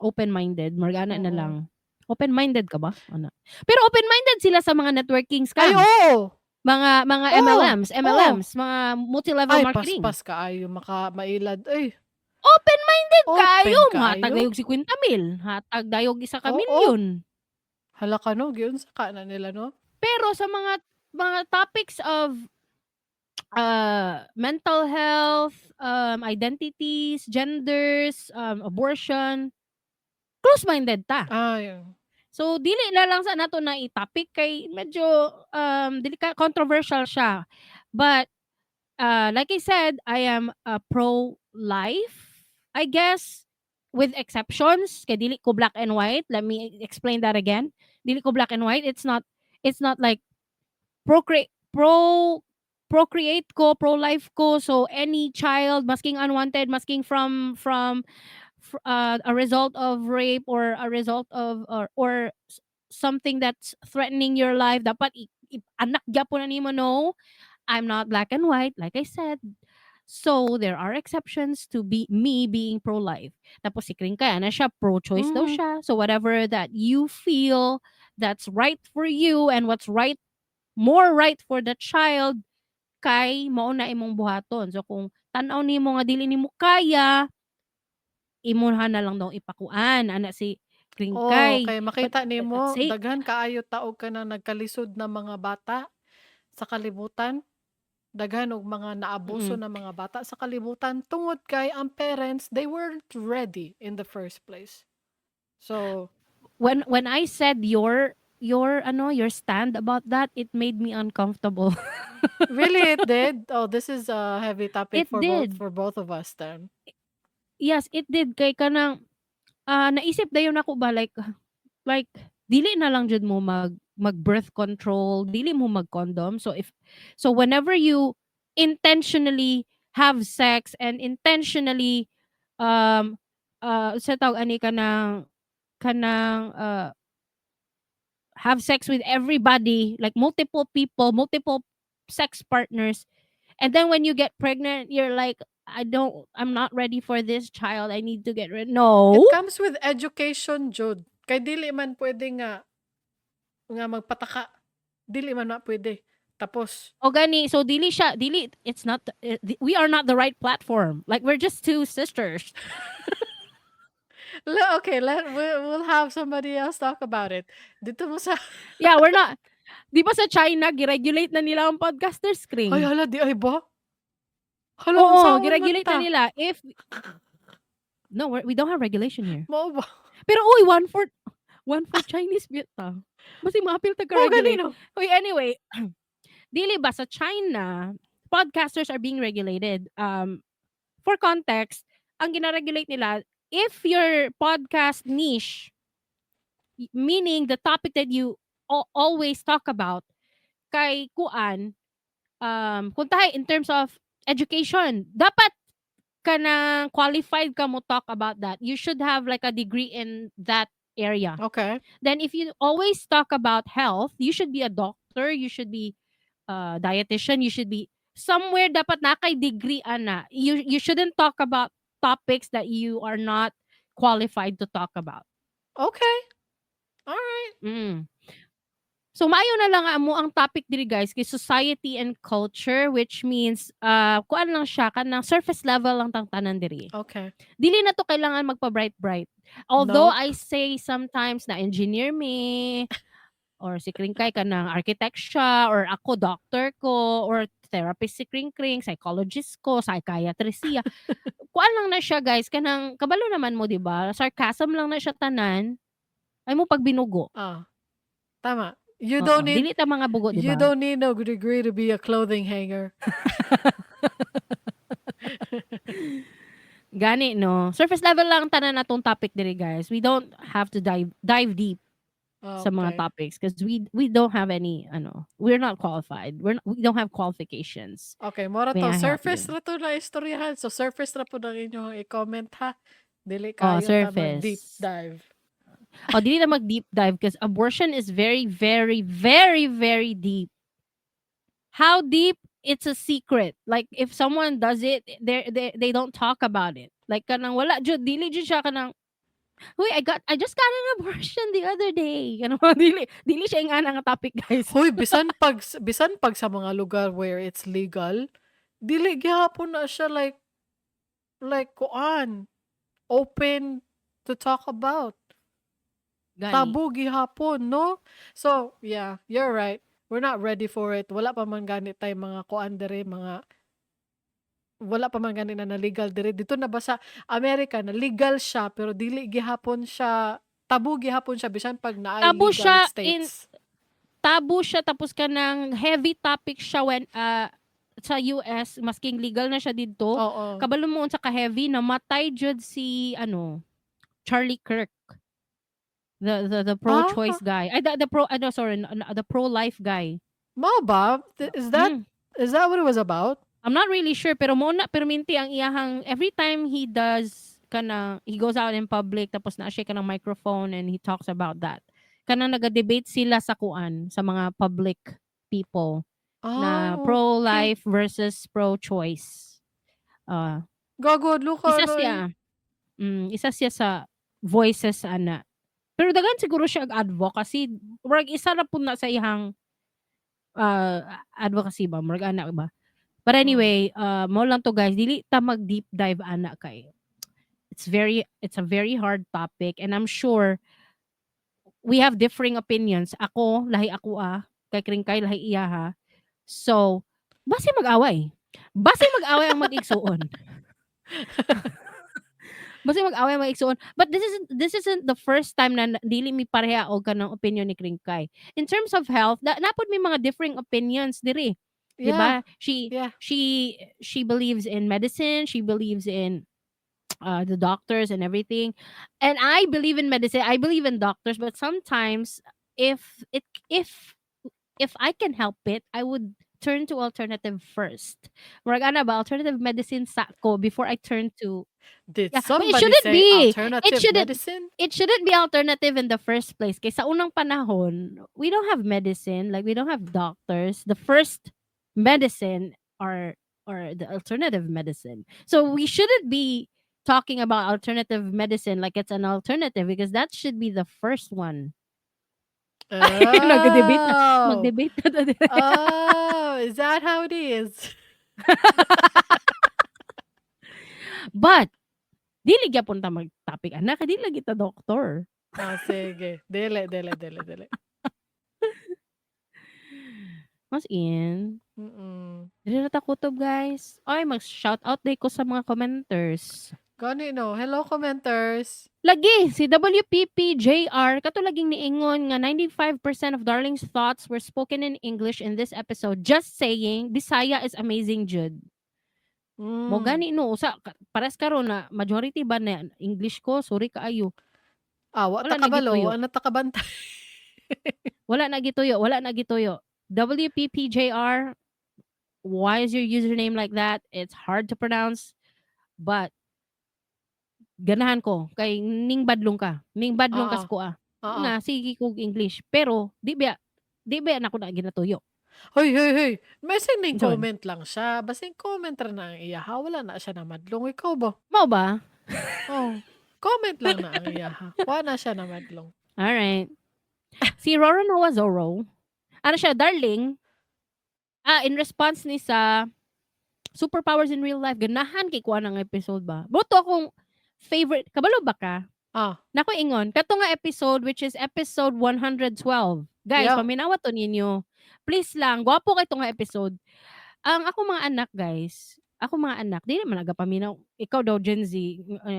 open-minded, murag ana na lang. Open-minded ka ba? Ana. Pero open-minded sila sa mga networking Ay, scams. Oo. Mga MLMs, MLMs, mga multi-level Ay, marketing. paspas kaayo maka mailad ay. Open-minded Open kaayo, hatag kaayo. dayog 50,000, hatag dayog isa ka milyon. Hala ka no, giunsa ka na nila, no? Pero sa mga topics of mental health, identities, genders, abortion, close-minded ta. Ay. So dili na lang sa nato na i-topic kay medyo dili ka controversial siya. But like I said, I am a pro-life, I guess, with exceptions. Kay dili ko black and white. Let me explain that again. Dili ko black and white. It's not like procreate pro procreate ko, pro-life ko. So any child, masking unwanted, masking from a result of rape or a result of or something that's threatening your life, dapat anak gyapon na nimo, no. I'm not black and white, like I said. So there are exceptions to be me being pro-life. Tapos si Kring kaya na siya, pro-choice daw siya. So whatever that you feel that's right for you and what's right, more right for the child, kay mao na imong buhaton. So kung tan-aw nimo nga dili nimo kaya, imuha na lang daw ipakuan ana si Oh, Kringkay. kay But makita nimo say daghan kaayo ta og kanang nagkalisod na mga bata sa kalibutan. Daghan og mga naabuso na mga bata sa kalibutan tungod kay ang parents, they weren't ready in the first place. So When I said your ano, your stand about that, it made me uncomfortable. Really, it did? Oh, this is a heavy topic It for both did. for both of us then. Yes, it did kay kanang naisip dayon nako ba, like dili na lang jud mo mag birth control, dili mo mag-condom. So whenever you intentionally have sex and intentionally sa tawag ani, kanang have sex with everybody, like multiple people, multiple sex partners, and then when you get pregnant, you're like, "I don't I'm not ready for this child. I need to get rid." No. It comes with education jud. Kay dili man pwede nga magpataka. Dili man na pwede. Tapos O gani, so dili siya, dili, it's not, we are not the right platform. Like, we're just two sisters. Okay, let we'll have somebody else talk about it. Dito mo sa Yeah, we're not. Di ba sa China, giregulate na nila ang podcasters, Kring? Ay, hala, diay ba? Hala, Oo, unsaon man giregulate ta? Na nila. If No, we don't have regulation here. Mao ba? Pero uy, one fourth Chinese bitaw. Basi maapil ta Mao gani regulate. No? Uy, anyway, dili ba sa China, podcasters are being regulated. For context, ang gina-regulate nila, if your podcast niche, meaning the topic that you always talk about, kay kuan, kung tayo in terms of education, dapat kanang qualified ka mo talk about that. You should have like a degree in that area. Then if you always talk about health, you should be a doctor, you should be a dietitian, you should be somewhere, dapat na kay degree ana. You shouldn't talk about topics that you are not qualified to talk about. Okay. All right. So maayo na lang amo ang topic diri, guys, kay society and culture, which means kuan lang siya, kanang surface level lang tang tanan diri. Dili na to kailangan magpa bright bright. Although Nope. I say sometimes na engineer me or si Kringkay kanang architect siya or ako doctor ko or therapist si Kring Kring, psychologist ko, psychiatrist siya. Kuan lang na siya, guys, kanang kabalo naman mo, di ba? Sarcasm lang na siya tanan. Ay mo pagbinugo. Ah. Tama. You Oo, don't need dili ta mga bugo, di you ba? don't need no degree to be a clothing hanger. Gani no. Surface level lang tanan natong topic diri, guys. We don't have to dive deep sa mga topics because we don't have any ano, we're not qualified. We don't have qualifications. Okay, mora May to I help surface you? Ra to na istoryahan. So surface ra pud ang inyong i-comment ha. Dili Oh, kayo ta mag deep surface. Dive. Oh, dili na mag deep dive because abortion is very, very, very, very deep. How deep? It's a secret. Like, if someone does it, they don't talk about it. Like kanang wala jud, dili jud siya kanang, "Uy, I just got an abortion the other day." Kanang mga dili siya ingana nga topic, guys. Hoy, bisan pag sa mga lugar where it's legal, dili gihapon na siya like kuan, open to talk about. Gani. Taboo gihapon, no? So, yeah, you're right. We're not ready for it. Wala pa man gani tay mga kuan diri, mga wala pa man gani na legal diri. Dito na ba sa Amerika na legal siya pero dili gihapon siya, taboo gihapon siya bisan pag naay Taboo legal siya in states. Taboo siya, tapos kanang heavy topic siya when sa US, masking legal na siya didto. Kabalo mo unsa ka heavy, namatay jud si ano, Charlie Kirk. The pro-choice guy. Ay, the pro, ano, sorry, the pro-life guy. Mao ba? Is that is that what it was about? I'm not really sure, pero mo na perminti ang iyahang every time he does kana, he goes out in public, tapos na siya kanang microphone and he talks about that. Kanang naga-debate sila sa kuan, sa mga public people na pro-life versus pro-choice. Gago, luka Isa na siya. eh. Isa siya sa voices ana. Pero daghan siguro siya og advocacy. Murag isa ra pud na sa iyang advocacy ba, murag ana ba. But anyway, mao lang to, guys, dili ta mag deep dive ana kay it's a very hard topic and I'm sure we have differing opinions. Ako, lahi ako ah, kay Kringkay lahi iya ha. So, basi mag-away. Basi mag-away ang mag-igsuon. Basi mag-away ang mag-igsuon. But this isn't the first time na dili mi pareha og kanang opinion ni Kringkay. In terms of health, naa pod may mga differing opinions diri. 'Di ba? She she believes in medicine, she believes in the doctors and everything. And I believe in medicine. I believe in doctors, but sometimes if I can help it, I would turn to alternative first. Murag ana ba, alternative medicine sa ko before I turn to Did Yeah, but it somebody shouldn't say be. It alternative shouldn't medicine? It shouldn't be alternative in the first place. Kay sa unang panahon, we don't have medicine, like we don't have doctors. The first medicine are the alternative medicine. So we shouldn't be talking about alternative medicine like it's an alternative because that should be the first one. Nag-debate na. Oh. Mag-debate na ta dire. Oh, is that how it is? But dili gyapon ta mag-topic ana kay dili lagi ta doktor. Ah, sige. Dili, dili, dili, dili. Mas in. Dili na ta kutob, guys. Oy, mag-shoutout day ko sa mga commenters. Gani no. Hello, commenters. Lagi si WPPJR kato laging niingon nga 95% of Darling's thoughts were spoken in English in this episode. Just saying, Bisaya is amazing jud. Mo gani no usa pares karon na majority ba na English ko, sorry kaayo. Ah, wa Wala ta na kabalo, gituyo. wa na ta kabantay. Wala na gituyo, wala na gituyo. WPPJR, why is your username like that? It's hard to pronounce, but ganahan ko kay ning badlong ka. Ning badlong kas ko ah. Oo. Nga sige kog English pero di ba nako na ginatuyo. Hoy, hoy, hoy. May ning Unsa man? comment lang siya. Basin comment ra na ang iyaha. Wala na siya namadlong. Ikaw ba? Mao ba? Oh. Comment lang na ang iyaha. Wala na siya namadlong. Alright. Si Roro Noah Zorro, ano siya, darling, in response ni sa superpowers in real life, ganahan kay kuha ng episode ba? Boto akong favorite, kabalo ba ka? Ah. Nako ingon, kato nga episode which is episode 112. Guys, paminawa to ninyo. Please lang, gwapo kay to nga episode. Ang ako mga anak, guys, ako mga anak, di naman nagapaminaw. Ikaw daw Gen Z,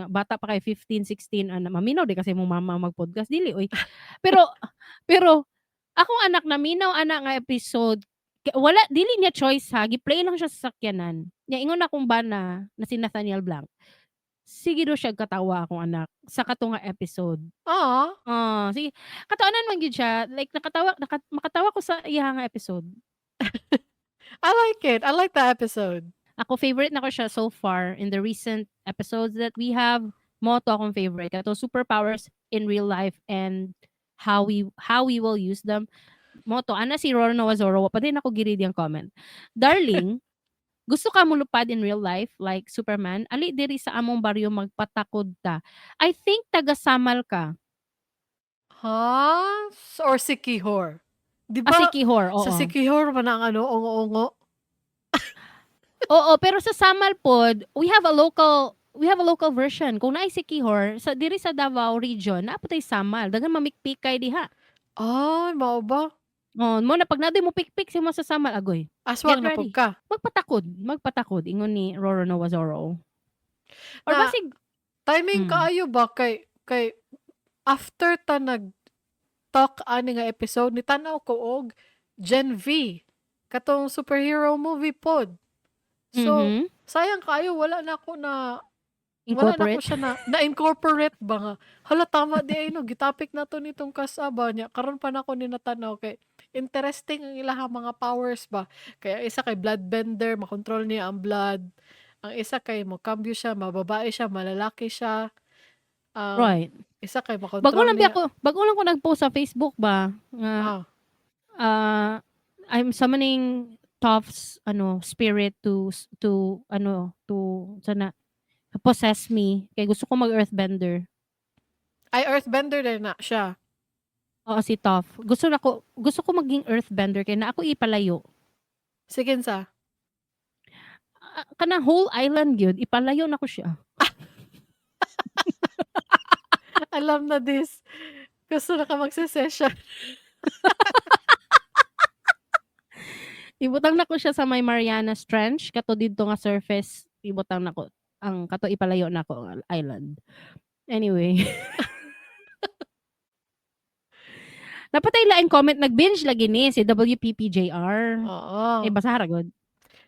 bata pa kay 15, 16, ana, maminaw di kasi mong mama mag-podcast dili oy. Pero akong anak naminaw ana nga episode, wala dili niya choice ha, gi-play lang siya sa sakyanan. Nya ingon akong bana na si Nathaniel Blanc. Sige daw siya katawa akong anak sa kato nga episode. Ah, sige. Katawanan man gyud siya, like nakatawa makatawa ko sa iya nga episode. I like it. I like the episode. Ako favorite nako siya so far in the recent episodes that we have. Mao to akong favorite. Kato superpowers in real life and how we will use them. Mao to ana si Roro Noah Zorro, pa din ako gi-read yung comment. Darling, gusto ka mulupad in real life like Superman? Ali diri sa among baryo magpatakod ta. I think taga Samal ka. Huh? Or Siquijor. Di Ah, ba? Siquijor, oo. Sa Siquijor man ang ano, ungo-ungo. Oo, pero sa Samal pod, we have a local version. Kung naay Siquijor, sa diri sa Davao region, naa pod tay Samal. Daghan mamikpikay diha. Ay, mao ba? Oh, mo na pag naa mo pikpik sa mo sa Samal agoy. Aswang Get na pud ready. ka. Magpatakod, magpatakod ingon ni Roro Noah Zorro. Or Na, basig timing kaayo ba kay after ta nag talk ani nga episode ni tanaw ko og Gen V katong superhero movie pod. So, sayang kaayo wala na ko Incorporate. siya na na-incorporate ba nga. Hala, tama di ay no, gitopic na to nitong kasaba niya. Karon pa nako ni natanaw kay interesting ang ilahang mga powers ba. Kaya isa kay bloodbender, makontrol niya ang blood. Ang isa kay mo cambio siya, mababae siya, malalaki siya. Ang isa kay Bago makontrol lang niya. ba ako, bago lang ko nag-post sa Facebook ba nga I'm summoning Toph's ano spirit to ano to sana possess me kay gusto ko mag earthbender. Ay, earthbender din na siya. Oo, si Toph. Gusto ko maging earthbender kay na ako ipalayo. Sige sa. Kanang whole island gyud ipalayo nako siya. Alam na this. Gusto na ka magse-session. Ibutang nako siya sa may Marianas Trench kato didto nga surface, ibutang nako ang kato, ipalayo nako ang island. Anyway. Napatay laing comment, nag-binge lagi ni si WPPJR. Oo. Eh, basaha ra gud.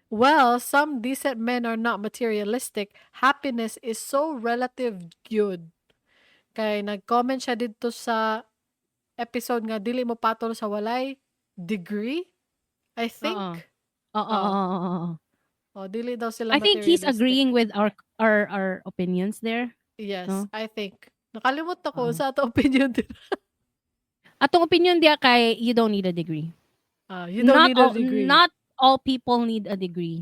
Well, some decent men are not materialistic. Happiness is so relative gyud. Kay nag-comment siya didto sa episode nga dili mo patol sa walay degree, I think. Oo. Oo. Oo. Oh, dili daw sila I think he's materialistic. Agreeing with our opinions there. Yes, No? I think. Nakalimot ako Oo. sa ato opinion din. Atong opinion diya kay you don't need a degree. Ah, you don't Not need a all, degree. Not all people need a degree.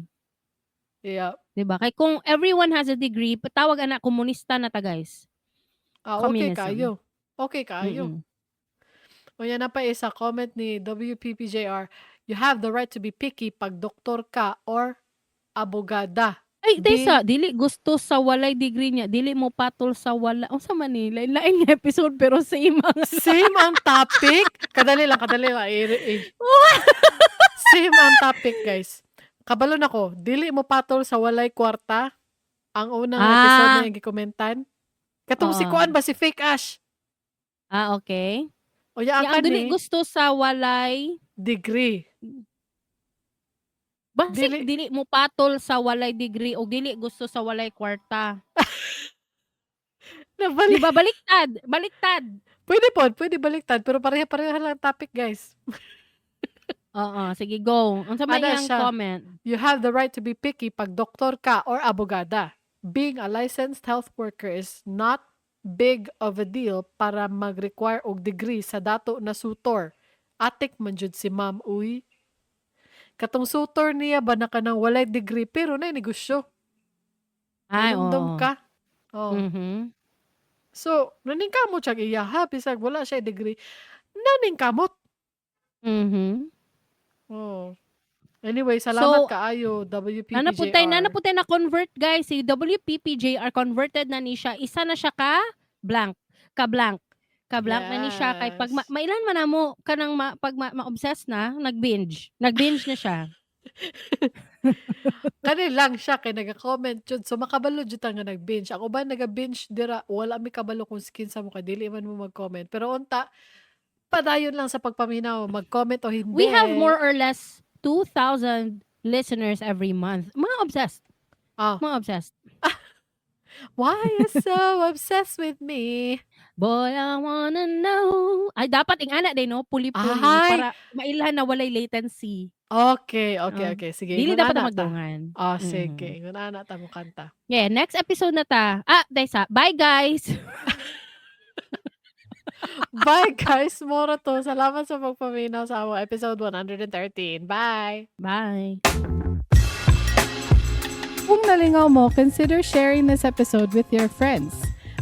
'Di ba? Kay kung everyone has a degree, tawag ana komunista na ta, guys. Ah, okay Communism. kayo. Okay kayo. Unya na pa isa comment ni WPPJR, "You have the right to be picky pag doktor ka or abogada." Ay, tesa, dili gusto sa walay degree niya, dili mo patol sa wala. Unsa man ni? Lain-lain nga episode pero same ang Same ang topic. Kadali lang, kadali lang. Same ang topic, guys. Kabalo na ko, dili mo patol sa walay kwarta. Ang unang episode na yung gikomentan. Katong si Kuan ba, si Fake Ash? Ah, okay. O ya, Ya, ang ang dili kani, gusto sa walay degree. Basig Dili dili mo patol sa walay degree o dili gusto sa walay kwarta. Nabalik. Di ba baliktad? Baliktad. Pwede po, pwede baliktad. Pero pareha-pareha lang topic, guys. Oo, sige, go. Unsa may Ana iyang siya. comment? "You have the right to be picky pag doktor ka or abogada. Being a licensed health worker is not big of a deal para mag-require og degree sa dato na sutor. Atik man jud si ma'am, uy." Katong sutor niya ba na kanang walay degree pero na negosyo. Ay, Hinumdum oo. ka. Oh. So, naningkamot siya iya ha, bisag wala siya degree. Naningkamot. Oh. Anyway, salamat So, kaayo, WPPJR. Naa na na convert, guys, si WPPJR, converted na ni siya. Isa na siya ka blank, ka blank. Ka blank na ni siya kay pag mailan man namo kanang pag ma-obsess na, nag-binge. Nag-binge na siya. Kani lang siya kay naga-comment jud. So makabalo jud ta nga nag-binge. Ako ba naga-binge dira, wala mi kabalo kung kinsa mo kay dili man mo mag-comment. Pero unta padayon lang sa pagpaminaw, mag-comment o hindi. We have more or less 2,000 listeners every month. Mga obsessed. Mga obsessed. Why you so obsessed with me? Boy, I wanna know. Ay, dapat ing-ana din, no? Puli-puli. Ay! Para mailhan na walay latency. Okay, Ah. okay. Sige, Dili ingon dapat ana na ta. magdungan. Ah, sige. Ingon ana ta mo kanta. Yeah, next episode na ta. Ah, daysa. Bye, guys! Bye, guys. Mora to. Salamat sa pagpaminaw sa among episode 113. Bye! Bye! Kung nalingaw mo, consider sharing this episode with your friends.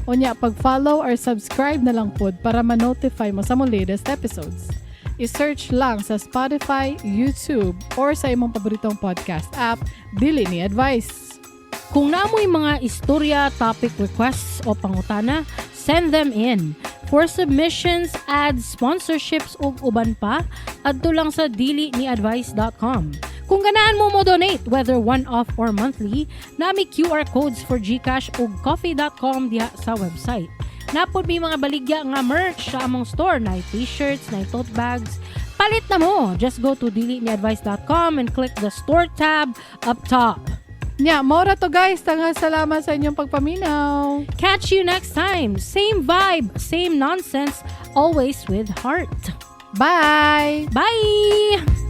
Unya, pag-follow or subscribe na lang pod para ma-notify mo sa among latest episodes. I-search lang sa Spotify, YouTube, or sa imong paboritong podcast app, Dili Ni Advice. Kung naamoy mga istorya, topic requests o pangutana, send them in. For submissions, ads, sponsorships ug uban pa, adto lang sa diliniadvice.com. Kung ganahan mo mo donate, whether one-off or monthly, nami QR codes for GCash ug ko-fi.com diha sa website. Napod may mga baligya nga merch sa among store, na t-shirts, na tote bags. Palit na mo! Just go to diliniadvice.com and click the store tab up top. Nya, mora to, guys. Daghang salamat sa inyong pagpaminaw. Catch you next time. Same vibe, same nonsense, always with heart. Bye! Bye!